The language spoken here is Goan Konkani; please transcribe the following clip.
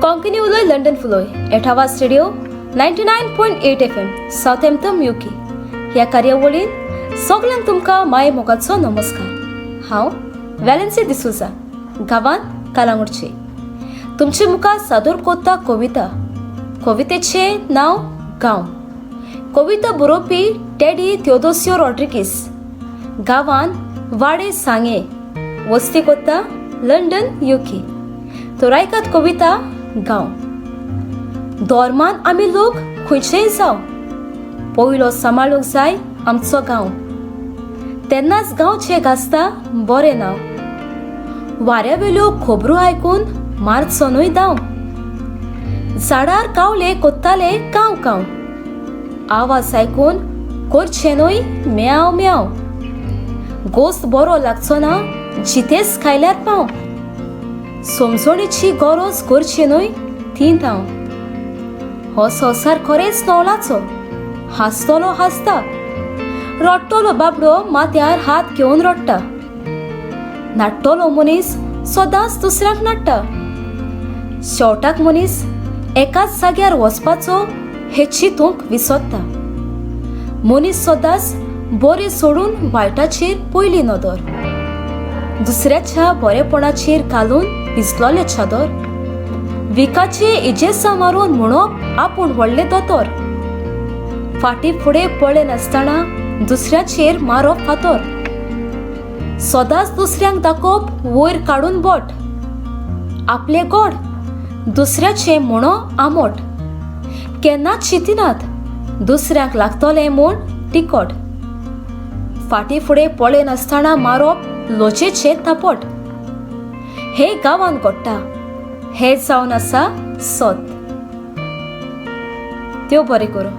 कोंकणी उलय London फुलोय एठावा studio 99.8 FM Southampton UK ह्या कार्यावळीन सगल्यांक तुमकां माय मोगाचो नमस्कार. हांव वॅलेन्सी डिसोजा, गांवांत कालांगुटचे. तुमचे मुखार सादर कोत्ता कविता. कवितेचें नांव गांव. कविता बरोवपी टेडी त्योदोसियो रॉड्रिगीस, गांवान वाडे सांगे, वस्ती कोत्ता लंडन युके. तर आयकात कविता गांव. धर्मान आमी लोक खंयचेय जावं, पयलो सांबाळूंक जाय आमचो गांव. तेन्नाच गांवचें गाजता बरें नांव. वाऱ्यावेल्यो खबरो आयकून मारचो न्हय धांव. झाडार कावले कोत्ताले कांव कांव, आवाज आयकून करचें न्हय म्याव म्याव. गोस्त बरो लागचो ना जितेच खायल्यार पाव. समजणेची गरज करची न्हय ती धांव. हो संवसार खरेंच नवलाचो. हांसतलो हांसता, रडटलो बाबडो माथ्यार हात घेवन रडटा. नाडटलो मनीस सदांच दुसऱ्यांक नाडटा. शेवटाक मनीस एकाच जाग्यार वचपाचो हें चिंतूंक विसरता. मनीस सदांच बरें सोडून वायटाचेर पयली नदर, दुसऱ्याच्या बरेपणाचेर घालून भिजलोले चादर. विकाचे इजेसां मारून म्हणप आपूण व्हडले दोतोर. फाटीं फुडें पळयनासतना दुसऱ्याचेर मारप फातोर. सदांच दुसऱ्यांक दाखोवप वयर काडून बोट. आपले गोड दुसऱ्याचें म्हणो आमोट. केन्नाच चिंतिनात दुसऱ्यांक लागतलें म्हूण तिखट. फाटीं फुडें पळयनासतना मारप लोचेचें थापट. हे गांवांत घडटा हें जावन आसा सत. देव बरें करूं.